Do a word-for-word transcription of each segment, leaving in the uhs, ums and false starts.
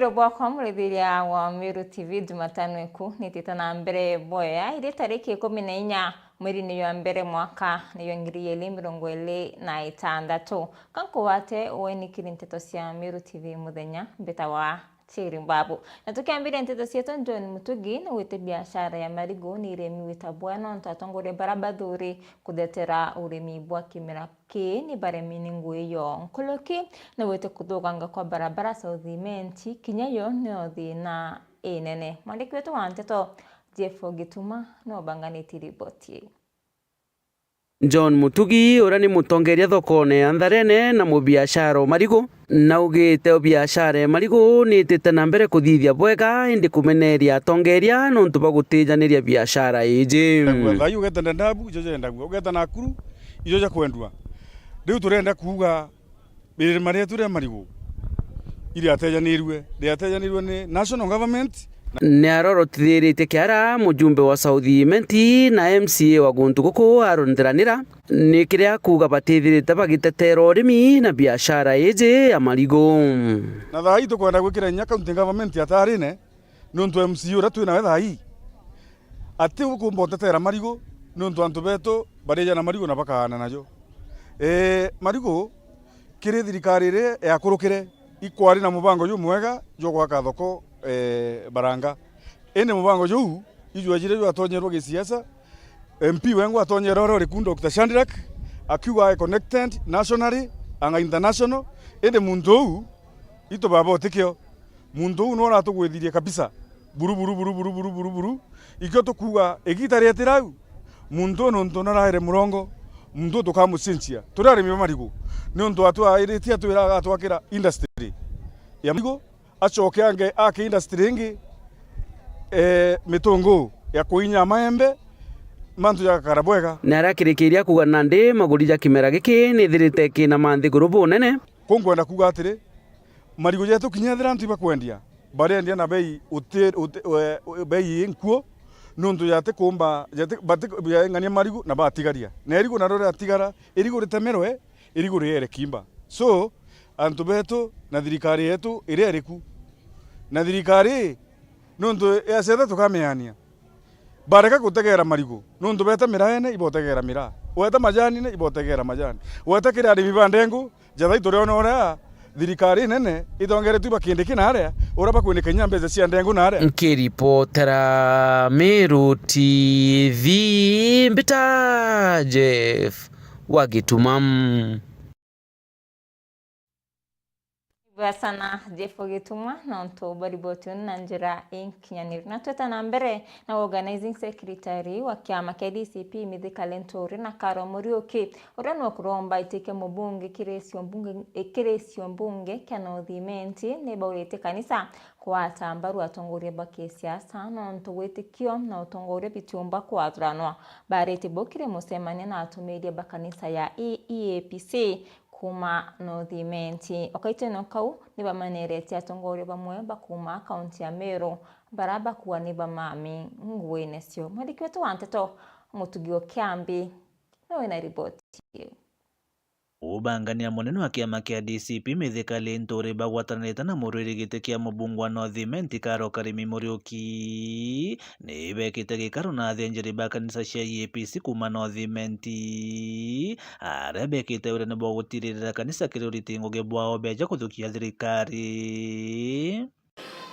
Bwakwa murithiria wa Meru T V, Jumatano iku nitite na mbere bwea, iri tariki ikumi na inya mweri ni jwa mbere mwaka ni jwa ngiri igiri mirongo iri na itandatu. Ka nkugwate ueni kiri nteto cia Meru T V muthenya, mbitawa Chiri Mbabu. Na tukiambiria nteto cietu, John Mutugi naugite biashara ya marigu ni iremi wita bwea nontu atongoria bara bathuri kuthetera urimi bwa kimera ki ni baremi ni ngui yo nkuruki, naugite kuthukanga kwa barabara South Imenti kinya yo niyo thina inene. Mwandiki wetu wa nteto Jeff Gituma niwe ubanganitie riboti ii. John Mutugi, uria ni mutongeria thokone ya Ntharene na mubiashara o marigu, naugite o biashara e marigu ni itite na mbere kuthithia bwega, indi kumeneria atongeria nontu bwa gutijaniria biashara iji. Ndagua, thai ugeta Dadaab, ijo jendagua, ugeta Nakuru, ijo jakwendua. Riu turenda kuuga Irima rietu ria marigu iriatejanirue, riatejanirue ni national government. Ni arorotithiritie kiara mujumbe wa South Imenti na M C A wa guntu guku Aaron Thiranira, ni kiria akuuga batithirite bagitetera urimi na biashara iji ya marigu. Na thaa ii tukwenda gwikira inya county government atarine, niuntu M C A uria twi nawe thaa ii ati ukumba utetera marigu, niuntu antu betu barija na marigu na bakaana najo. Ee, marigu kiri thirikari iria yakurukire ikwari na mubango jumwega jwa gwaka thoko, ee, Baranga. Indi mubango juu ijwejire jwatonyerwa gisiasa, M P wengwa atonyerwa uria uriku Doctor Shandirak, akiuga ai connected nationally anga international, indi muntu uu itu baba utikio. Muntu uu nwe uratugwithirie kabisa. Buru, buru, buru. Ikio tukuuga, igiita rietira au, muntu uu nontu naraire murongo, muntu uu tukamucenjia. Turi arimi ba marigu, niuntu atwairitie atwira agatwakira industry ya marigu, acoke ange ake industry ingi, eh, mitunguu ya kuinya maembe, mantu jagakara bwega. Na aria akirikiirie akuuga nandi maguri ja kimera giki nithirite kina manthiguru bunene. Kuu nkwenda kuuga atiri, marigu jetu kinya ethira antu ibakwendia, barendia na bei uti-, uti-, we-, we-, bei inkuo, niuntu jati kuumba, jati, bati-, beng'ania marigu na batigaria. Na irigu nario riatigara, irigu ritemerwe, irigu riere kimba. So, antu betu na thirikari yetu iria iriku, na thirikari niuntu ya cetha tukamiania. Bareka gutegera marigu, niuntu beta miraene ibotegera miraa. Weta majanine ibotegera majani. Weta kiri arimi ba ndengu, jathai turiona uria thirikari nene itongeretue bakindiki naria, uria bakwinika inya mbeca cia ndengu naria. Nkiripotera Meru T V, mbita Jeff wa Gituma. Ibwea sana Jeff Gitumwa nontu bwa riboti unu na njira inkinyaniru. Na tweta na mbere na organizing secretary wa kiama kia D C P Mithika Linturi na Karo Muriuki, uria nwe kuromba itike mubunge kiri cio mbunge, kiri cio mbunge kia North Imenti, ni baurite kanisa kugwata mbaru atongoria ba kisiasa nontu witikio na utongoria bitiumba kwathuranwa. Barite bo kiri mucemanio na atumiria ba kanisa ya E A P C kuma North Imenti. O kaitene kau, ni bameneretie atongoria bamwe ba kuma kaunti ya Meru, bara bakuuga ni bamami nguine cio. Mwandiki wetu wa nteto, Mutugi o Kiambi, ni wina riboti iu. Ubangania munene wa kiama kia D C P Mithika Linturi bagwatanirite na murwiri giti kia mubunge wa North Imenti Karo Karimi Muriuki, ni bekite gikaro na athinjiri ba kanisa cia E A P C kuma North Imenti, aria bekite wirene bwa gutiririra kanisa kiri uriti ngugi bwao beja kuthukia thirikari.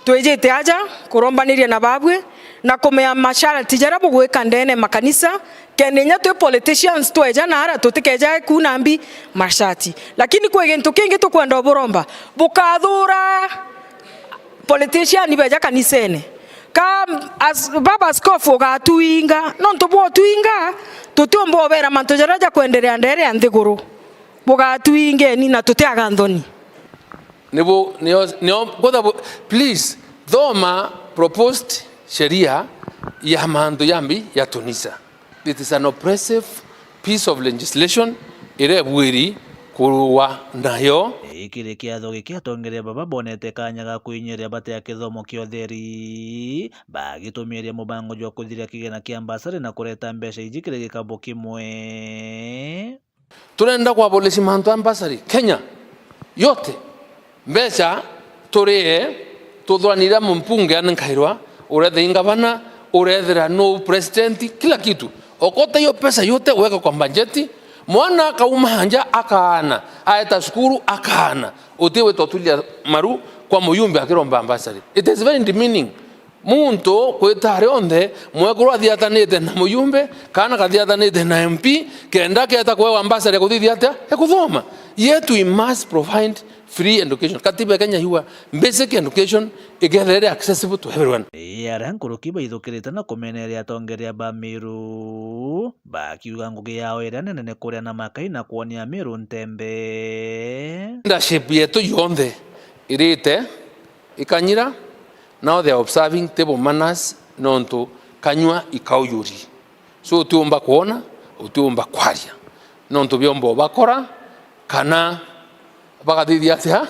Twijite aja kurombaniria na babwe na kumea masharti jaria bugwika ndene makanisa, kenda inya twi politicians tweja naara tutikeja kuuna mbi masharti. Lakini kwi gintu kingi tukwenda uburomba, bukathura politician beja kanisene. Ka as-, baba askofu ugatwinga, nontu bwotwinga, tutiumba ubera mantu jaria jakwenderea ndere ya nthiguru. Bugatwingeni na tutiaga nthoni. Nibu-, nio, nio, kutha bu-, please, thoma proposed sheria ya mantu ya mbi ya Tunisa. It is an oppressive piece of legislation iria ibwiri kurua nayo. Giki kiri kiatho giki atongeria baba bonete kanya ga kwinyiria batea kithomo kia utheri, bagitumiria mubango jwa kuthiria kigina kia mbasari na kureta mbeca iji kiri gikabu kimwe. Turenda ku abolish mantu a mbasari Kenya yote. Mbeca turie Tuthwanira mumbunge anenkairwa, urethira i ngavana, urethira no president, kila kitu. Okota hiyo pesa yote uweka kwa bajeti, mwana akauma hanja akaana, aeta cukuru akaana. Uti wita utulia maru kwa muyumbe akiromba ambassador. It is very demeaning. Muntu kwita arionthe, mwekuru athiatanite na muyumbe, kana kathiatanite na M P, kenda keta kwewa ambassador ya kuthithia atia? Ya kuthoma. Yet we must provide free education. Katiba ya Kenya yuga basic education ikethira iri accessible to everyone. Ni aria nkuruki baithukirite na kumeneria atongeria ba Meru, bakiuga ngugi yao iria nene ni kuria na makai na kwonia Meru ntembe. Leadership yetu yonthe irite ikanyira, now they are observing table manners nontu kanyua ikaujuri. So utiumba kwona, utiumba kwaria. Nontu biomba ubakora, kana bagathithia atia?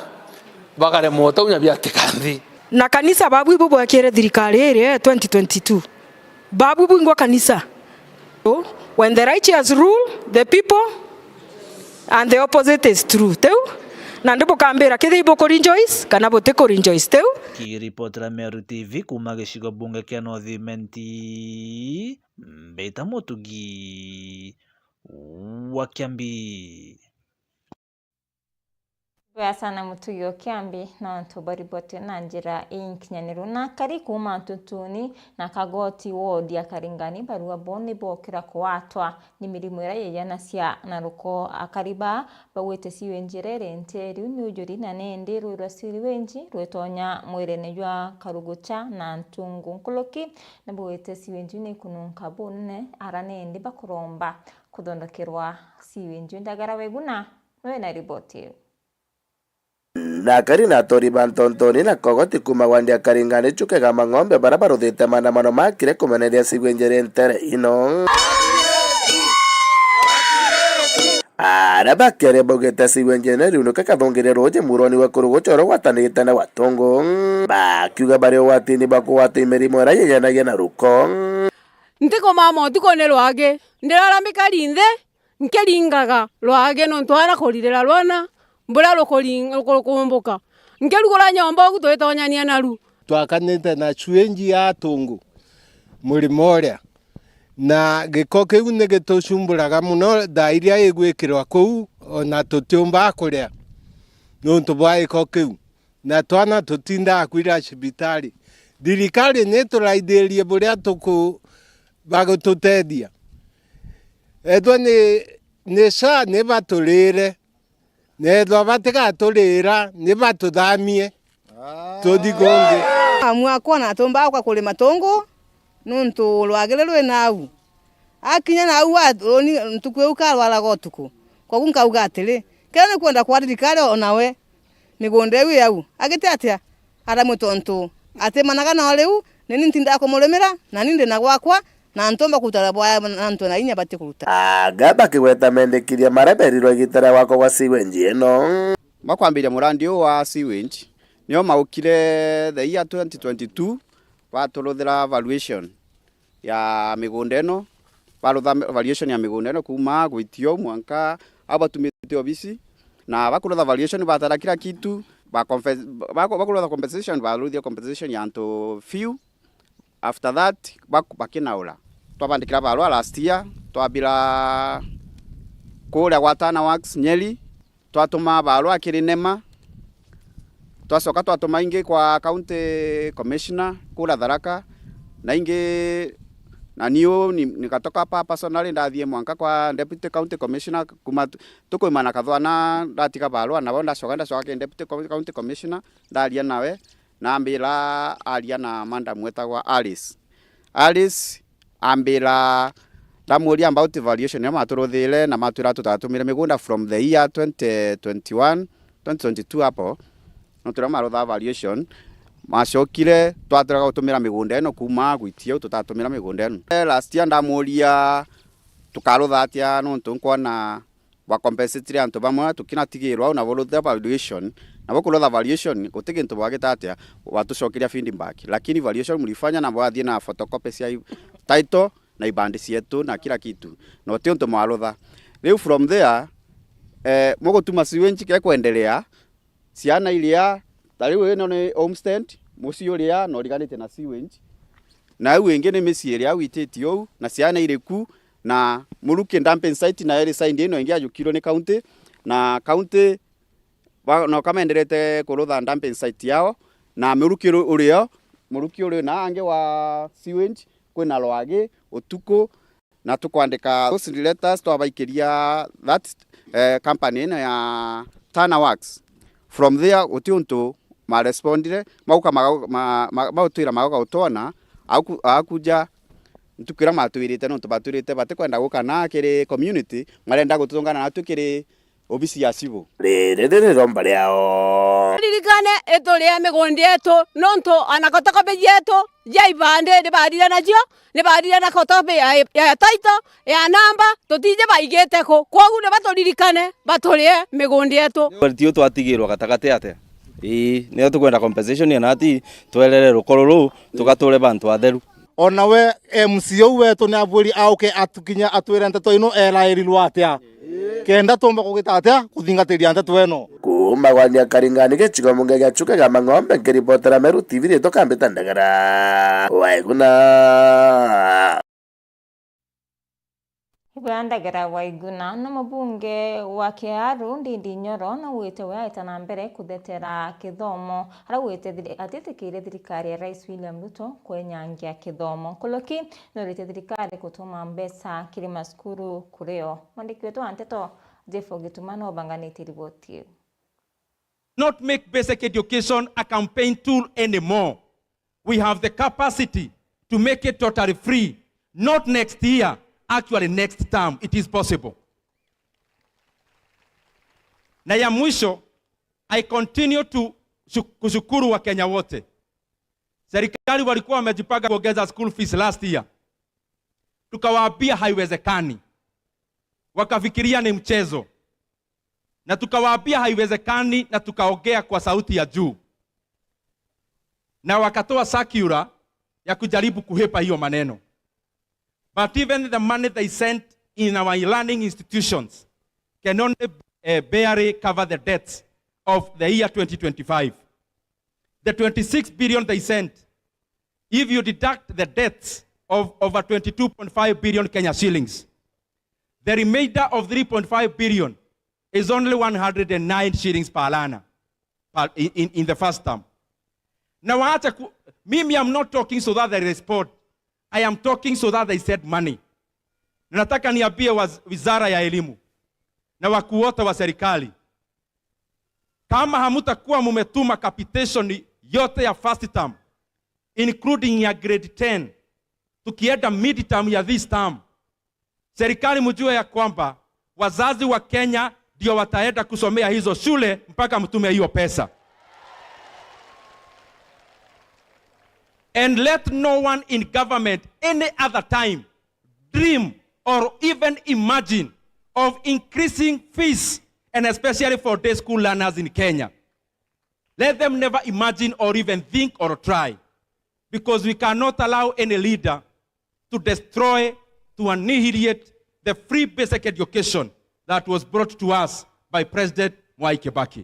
Bakaremwa utaunya biatika nthi. Na kanisa babu ibu bwekire thirikari iri, eh, twenty twenty-two. Babu bwingwa kanisa. So, when the righteous rule the people, and the opposite is true. Tiu? Na ndi bukambira kethira ibuku rejoice kana butiku rejoice. Tiu? Kiripotera Meru T V kuuma gicigo bunge kia North Imenti, mbita Mutugi wa Kiambi. Bwega sana Mutugi wa Kiambi, nontu bwa riboti na njira inkinyaniru. Na akari kuuma Ntutuni na Kagoti wodi ya Karingani, barua bo ni bokira kugwatwa ni mirimo iria yeyanacia na ruko. Akari ba baugite sewage iri nte riu ni ujuri na nindi rwi rwa sewage rwitonya mwirine jwa Karugucha na Ntungu. Nkuruki ni baugite sewage ni kununka bunene, ara nindi bakuromba kuthondekerwa sewage. Ndagara Weguna, Nwe na riboti iu. Na akari na atori ba Ntontoni na Kogoti kuuma wandi ya Karingani Chuka Igamba Ng'ombe, baria baruthite maandamano makire kumeneria sewage iri ntere ino. Aria bakere baugite sewage ino iriunuke kathungire ruuji muroni wa Kurugucha uria ugwatanite na gwa Tungu, bakiuga bari ugwatini bwa kugwatwa i mirimo iria yeyanagia na ruko. Ntikumama utuku ni rwagi, ndiraramika ri nthi, nkiringaga rwagi nontu aana kuririra rwana, mburia rukuri-, ruku-, rukumbuka. Nkirugura nyomba ugu twitonyania naru. Twakanite na sewage ya Tungu, murimo uria, na giko kiu ni gitucumburaga mono thaa iria igwikirwa kuu, ona tutiumba kuria nontu bwa giko kiu. Na twana tutindaga kwira cibitari. Thirikari ni ituraithirie buria tuku-, bagututethia. Ethwa ni, ni SHA ni baturire. Na ethwa batigaturira, ni batuthamie tuthi kungi. Amu akwa na atumba akwa kurima Tungu, nontu rwagire rwi nau. Akinya nau wa, runi, ntuku iu karwaraga utuku. Kogu nkauga atiri, kethira ni kwenda kwa thirikari o nawe, migunda iu i au, agite atia? Aramwe tontu atimanaga nao riu, ni ni ntindaga kumurimira, na ni ndi na gwakwa, na ntumba kuruta wira bwaya na antu na inya bati kuruta. Aga bakigweta mendekithia maria berirwe igita ria gwakwa gwa sewage ino. Bakwambiria murandi uu wa sewage, nio maukire the year twenty twenty-two, baturuthira valuation ya migunda ino, barutha valuation ya migunda ino kuuma gwitia uu mwanka au batumite obisi, na bakurutha valuation batara kila kitu, ba confess-, ba-, bakurutha compensation, baruthia compensation ya antu few, after that, bak-, bakinaura. Twabandikira barua last year, twabira kuria gwa Tana Works Nyeri, twatuma barua kiri NEMA, twacoka twatuma ingi kwa County Commissioner kura Tharaka, na ingi na niu ni-, nikatoka pa personally ndathie mwanka kwa Deputy County Commissioner, kuma tu-, tukuimana Kathwana ndatiga barua nabo, ndacoka ndacoka ki Deputy Co-, County Commissioner, ndaria nawe, na ambira aria na madam wetagwa Alice. Alice ambira, ndamuria about valuation iria maturuthire na matwira tutatumire migunda from the year twenty twenty-one, twenty twenty-two hapo, nontu riria marutha valuation, macokire twatiraga gutumira migunda ino kuuma gwitia u tutatumira migunda ino. Eh, last year ndamuria tukarutha atia nontu nkwona ba compensate antu bamwe, tukinatigirwa au, nabo rutha valuation, nabo kurutha valuation, guti gintu bwagita atia, watucokeria feedback. Lakini valuation mlifanya na bwathie na photocopy cia i-, title na ibandi cietu na kila kitu. Na uti untu mwarutha. Riu from there, eh, mugutuma sewage ke kwendelea, ciana iria, ta riu ino ni homestead, Mucii uria na uriganite na sewage, na au ingi ni micii iria au ititie uu, na ciana iri ku, na Muruki dumping site nayo iri side ino ingi yajukirwe ni county, na county ba-, no kamenderete kurutha dumping site yao, na Muruki uri-, urio, Muruki uri na angi wa sewage, kwina rwagi, utuku, na tukwandika those letters twabaikiria that, eh, company ino ya Tana Works. From there, guti untu marespondire, mauka magau-, ma-, ma-, mautwira magauka gutwona, aku-, akuja ntuku iria matwirite, nontu batwirite batikwenda guka na kiri community, marenda gututungana natwi kiri obisi ya civil. Riri ni riomba riao. Ririkane iturie migundi yetu, nontu ana kotokobe yetu ja ibandi ni barire nacio, ni barire na kotokobe ya, ya title, ya namba, tutiji baigite ku. Kwogu ni baturirikane, baturie migundi yetu. Ti u twatigirwa gatagati atia? Ii, nio tukwenda compensation ya nati, twerere rukoro ruu, tugature bantu atheru. Ona we M C A uu wetu ni abwiri auke atukinya atwire nteto ino eraerirwe atia? Kenda tumba kugita atia kuthingatiria nteto ino? Kuuma gwa Nyakaringani gicigo mbunge gia Chuka gia Mang'ombe, nkiribotera Meru T V ritwa Kambita Ndagara. Waiguna. Ibwandagera Waiguna na mubunge wa Kiaru Ndindi Nyoro naugite we aita na mbere kuthetera kithomo, araugite thiri-, atitikiire thirikari ya Rais William Ruto kwenyangia kithomo. Nkuruki nurite thirikari kutuma mbeca kiri macukuru kurio. Mwandiki wetu wa nteto Jeff Ogituma no ubanganitie riboti iu. Not make basic education a campaign tool anymore. We have the capacity to make it totally free. Not next year, actually next term, it is possible. Na ya mwisho, I continue to shu-, kushukuru Wakenya wote. Serikali walikuwa wamejipanga kuongeza school fees last year. Tukawaambia haiwezekani. Wakafikiria ni mchezo. Na tukawaambia haiwezekani, na tukaongea kwa sauti ya juu. Na wakatoa circular ya kujaribu kuhepa hiyo maneno. But even the money they sent in our learning institutions can only, eh, barely cover the debts of the year twenty twenty-five. The twenty-six billion they sent, if you deduct the debts of over twenty-two point five billion Kenya shillings, the remainder of three point five billion is only one hundred and nine shillings per learner per, in, in, in the first term. Na waache ku-, mimi, I'm not talking so that they respond. I am talking so that they send money. Na nataka niambie waz-, wizara ya elimu na wakuu wote wa serikali, kama hamutakuwa mumetuma capitation yote ya first term, including ya grade ten, tukienda mid term ya this term, serikali mjue ya kwamba wazazi wa Kenya ndio wataenda kusomea hizo shule mpaka mtume hiyo pesa. And let no one in government any other time dream or even imagine of increasing fees, and especially for day school learners in Kenya. Let them never imagine or even think or try, because we cannot allow any leader to destroy, to annihilate the free basic education that was brought to us by President Mwai Kibaki.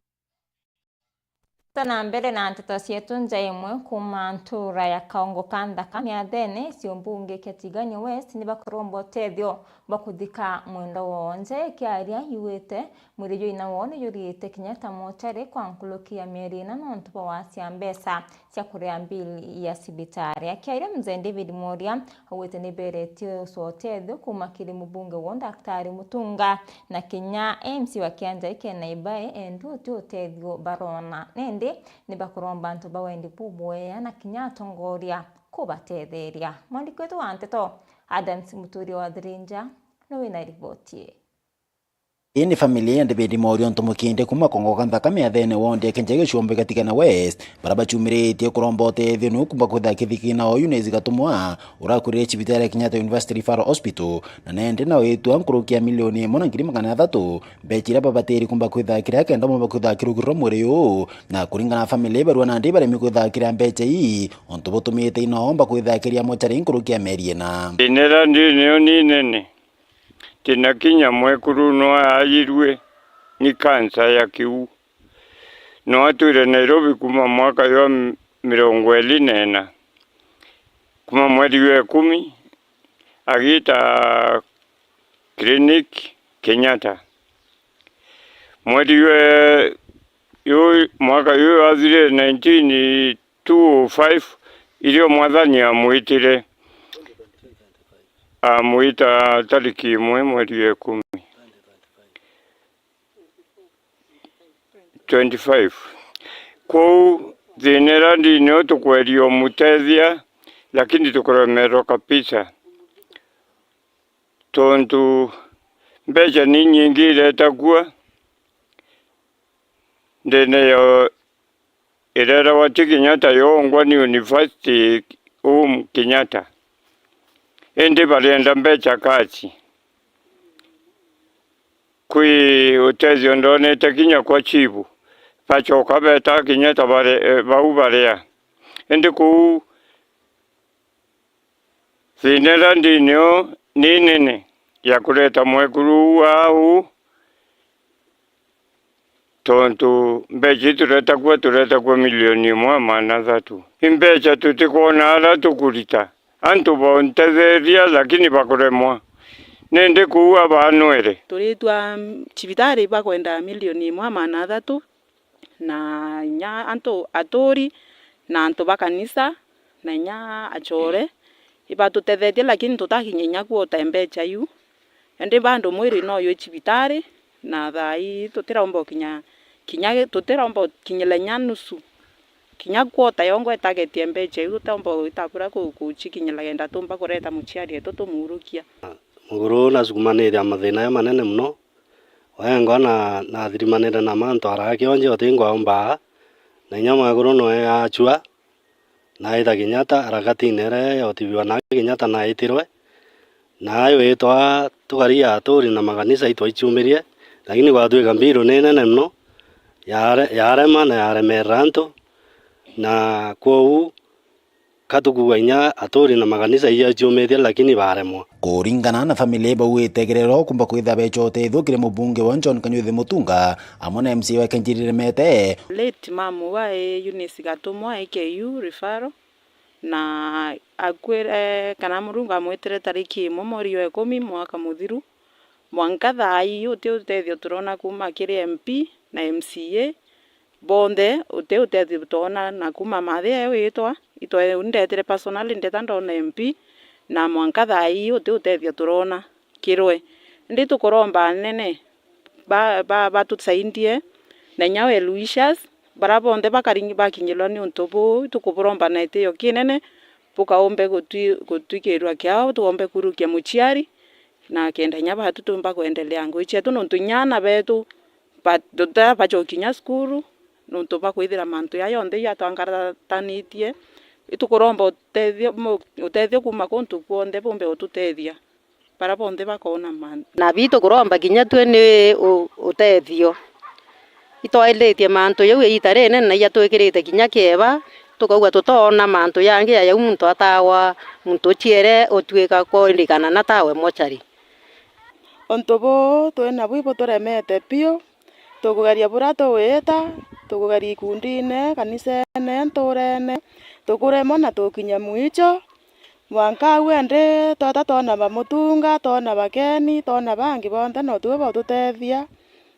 Tuta na mbere na nteto cietu, nja imwe kuuma ntuura ya Kaongo ka Nthaka miathene cio mbunge kia Tigania West ni bakuromba utethio bwa kuthika mwendwa woo. Nja ikiaria yuite, mwiri jwa ina woo ni juriite kinya ta mochari kwa nkuruki ya mieri ina nontu bwa wasia mbeca cia kuria mbili ya cibitari. Akiaria, Mzee David Moria augite ni beretie ucwa utethio kuuma kiri mubunge woo Daktari Mutunga na kinya M C wa Kianjai Ken Naibai, endi uti utethio barona. Nindi ni bakuromba antu ba wendi bubwea na kinya atongoria kubatetheria. Mwandiki wetu wa nteto Adams Muturi wa Thirinja ni wina riboti ii. Ii ni family ya David Morio Ntumukinde kuuma Kongo ka Nthaka miathene wondi ya Kenjege Gicumbi Gatigana West, baria bacumiritie kuromba utethio niu kumba kwitha kithiki na oyu nezi gatumwa urakurire cibitari ya Kenyatta University Referral Hospital, na nende na witwa nkuruki ya milioni imwe na ngiri magana athatu mbecha iria babatiri kumba kwitha kiria kenda mumba kwitha kirugirwa mwiri uu, na kuringana na family barua nandi baremi kwitha kiria mbecha ii, untu butumite inoomba kwitha kiria mochari nkuruki ya mieri ina. Thina iria ndi nio ni nene. Tina kinya mwekuru no aajirue ni kansa ya kiu. No atwire Nairobi kuuma mwaka jwa m-, mirongo iiri na ina, kuma mweri wa ikumi, agiita clinic Kenyatta. Mweri wa yu, mwaka yu wathirire nineteen two oh five, irio Mwathani amwitire, amwita tariki imwe mweri wa ikumi. Twenty-five. Kwou thiina iria ndini o tukweria umutethia, lakini tukuremerwa kabisa. Tontu mbeca ni nyingi iretagua ndene ya ireragwa ti Kenyatta yongwa ni University Home Kenyatta. Indi barienda mbeca kaci. Kwi utethio ndonete kinya kwa chibu, bachoka beta kinya ta bare-, eh, bau barea. Indi kuu thiina iria ndini o ni nene ya kureta mwekuru uu au, tontu mbeca ii turetagua, turetagua milioni imwe na maana athatu. I mbeca tutikwona aria tukurita. Antu bontetheria, lakini bakuremwa. Nindi kuu abanwere. Turitwa cibitari bakwenda milioni imwe na maana athatu, na inya antu aturi, na antu ba kanisa, na inya achore, ibatutethetie, lakini tutakinya inya kuota mbeca iu. Indi bado mwiri no jwi cibitari, na thaa ii tutiromba ukinya, kinya, tutiromba ukinyira inya nusu. Kinya kuota yongwa itagetie mbeca iu, tutiromba itakura ku-, kucikinyira kenda tumba kureta muciari wetu tumuurukia. Muguru uu nasukumanire na mathina jamanene mono, wengwa na, nathirimanire na mantu arakionje utingwa ombaa, na inya mwekuru noe achua, naita Kenyatta, harakatine iria ya utibiwa na Kenyatta naitirwe, na ayo itwa tukari aturi na makanisa itwaichumirie, lakini gwatwika mbiru ni nene mono, yare-, yarema na yaremerera antu, na kwou ka tukugua inya aturi na makanisa ijaciumitie, lakini baremwa. Kuringana na family bauite kirero kumba kwithira becha utethio kiri mubunge wa John Kanyuithi Mutunga amwe na M C A wa Kenjiri Remete. Late mamu wa e Eunice Gatumwa, A K U referral, na akwire kana Murungu amwitire tariki imwe mweri wa ikumi mwaka muthiru. Mwanka thaa ii uti utethio turona kuma kiri M P na M C A, bonthe uti utethio twona na kuma mathi e witwa, itwe ndetire personally ndeta ndona M P, na mwanka thaa ii uti utethio turona kirwe. Indi tukuromba anene ba, ba, batusaidie, na inya well wishers, bara bonthe bakari-, bakinyirwa ni untu buu, tukuburomba na itio kinene, bukaumbe gutwi-, gutwikirwa kiao, tuumbe kurukia muciari, na kenda inya batu tumba kwendelea ngugi cietu, nontu inya aana betu ba-, tuta bachokia inya cukuru, nontu bwa kwithira mantu jaa jonthe jatwangaratanitie. Itukuromba utethio, mu-, utethio kuuma kuntu kwonthe bumbe ututethia, bara bonthe bakoona mantu. Na bi tukuromba kinya twi ni u-, utethio. Itwairitie mantu jau igiita rinene, na ijatwikirite kinya kieba, tukauga tutoona mantu jangi ja jau muntu ataagwa, muntu uciere utwika kwirikana na tawe mochari. Untu buu twi nabu ibuturemete biu, tukugeria buria tuwita, tukugeria ikundine, kanisene, nturene, tukuremwa na tukinya mwicho. Mwanka au endi tweta twona ba Mutunga, twona ba Keni, twona bangi bonthe, no tuo baututethia.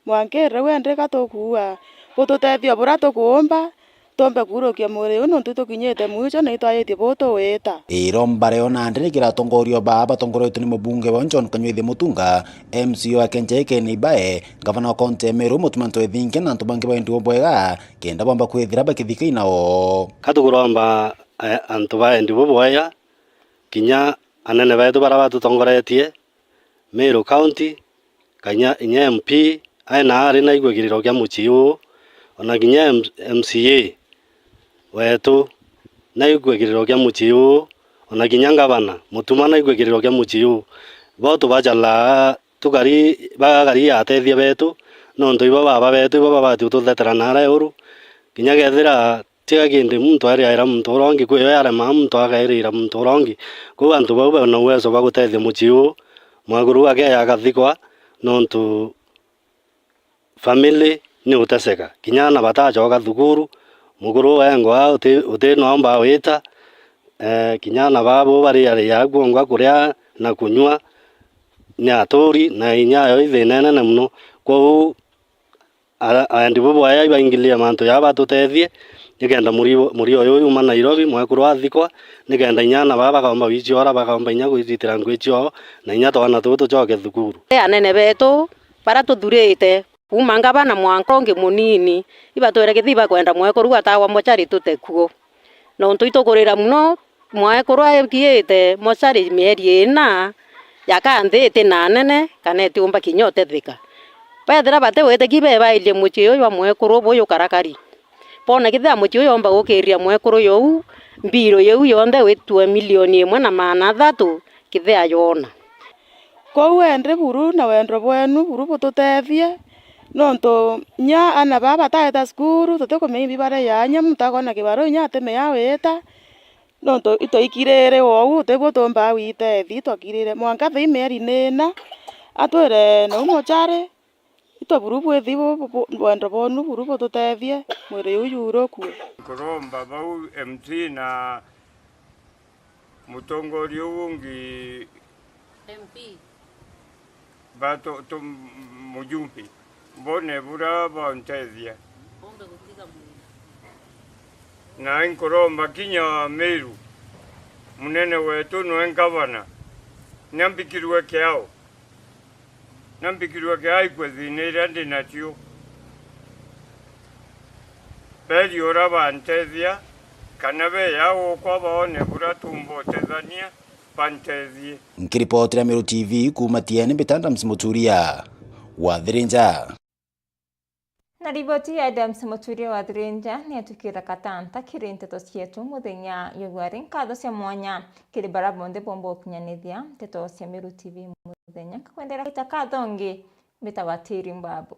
Mwanka riu endi ka tukuua bututethio buria tukuumba, tuumbe kurukia mwiri uu, nontu tukinyite mwicho na itwajitie buu tuwita. Iromba riona ndiri kiratongorio baa batongoretwe ni mubunge wa John Kanyuithi Mutunga, M C A wa Kenjai Ken Ibae, ngavana wa kaunti ya Meru Mutuma Ntwethinge na antu bangi ba endi bubwega, kenda bomba kwithira bakithika inao. Ka tukuromba, eh, antu ba endi bubwega, kinya anene betu baria batutongoretie, Meru County, kanya inya M P, ae na ari naigue kiriro kia mucii uu, ona kinya M-, M C A wetu naigue kiriro kia mucii uu, ona kinya ngavana Mutuma naigue kiriro kia mucii uu. Bo tubacalaa tukari, bagakari atethia betu, nontu ibo baba betu, ibo babati ututhetera naara uru. Kinya kethira tiga kindi muntu ariaira muntu uria ungi, kwi yo yaremaa muntu akairira muntu uria ungi. Kwou antu bau bena uwezo bwa gutethia mucii uu, mwekuru uu akeeja akathikwa, nontu family ni uteseka. Kinya aana batachoka thukuru, Mukuru wengwa uti, uti noomba wita, eh, kinya ana babo bariaria kwongwa kuria na kunywa ni aturi, na inya yo ithina inene mono. Kwou a-, aendi bubwaya ibaingirie mantu jaa batutethie, nikenda murio, murio uyu yuma Nairobi, mwekuru athikwa, nikenda inya ana baa bakaomba wichiora, bakaomba inya gwicitira ngui ciao, na inya twana tuu tucoke thukuru. Anene betu baria tuthurite, kuuma ngavana mwanka ungi munini, ibatwire kithi ibakwenda mwekuru atagwa mochari tute kuo. Nontu itukurira mono, mwekuru akiite mochari mieri ina, jaka nthi iti na anene, kana itiumba kinya utethika. Bethira bati witiki bebairie mucii uyu jwa mwekuru buyu karakari. Boona kethira mucii uyu omba gukiria mwekuru jou, mbiru yeu yonthe witue milioni imwe na maana athatu, kethira yoona. Kwou endi buru na wendo bwenu buru bututethie, nontu nya ana baa bataita cukuru, tutikumenya imbi baria yaanya, muntu akona kibaru inya atimenya wita, nontu itwaikirire ou, utibu tumbaa witethi, itwakirire mwanka thii mieri nina, atwire nou mochari, itwe buru bwithi bu, bu, bu, wendo bwonu buru bututethie, mwiri juu jurukue. Nkuromba bau M C na mutongoria uu ungi M P. Ba tu, tu, mujumbe, mbone buria bantethia. Bombe gutiga mwira. Na inkuromba kinya Meru, munene wetu nwe ngavana, niambikirwe kiao. Nambikirwe kiaikwe thiina iria ndi nacio. Beri uria bantethia, kana beya gukwa baone buria tumbotethania, bantethie. Nkiripotera Meru T V kuuma Tiene, mbita Adams Muturia wa Thirinja. Na riboti ya Adams Muturia wa Thirinja ni atukira katanta kiri nteto cietu muthenya jwa gwari. Nkatho cia mwanya kiri bara bonthe bomba gukinyanithia nteto cia Meru T V muthenya. Nkakwendera gita kathongi, mbitagwa Tiri Mbabu.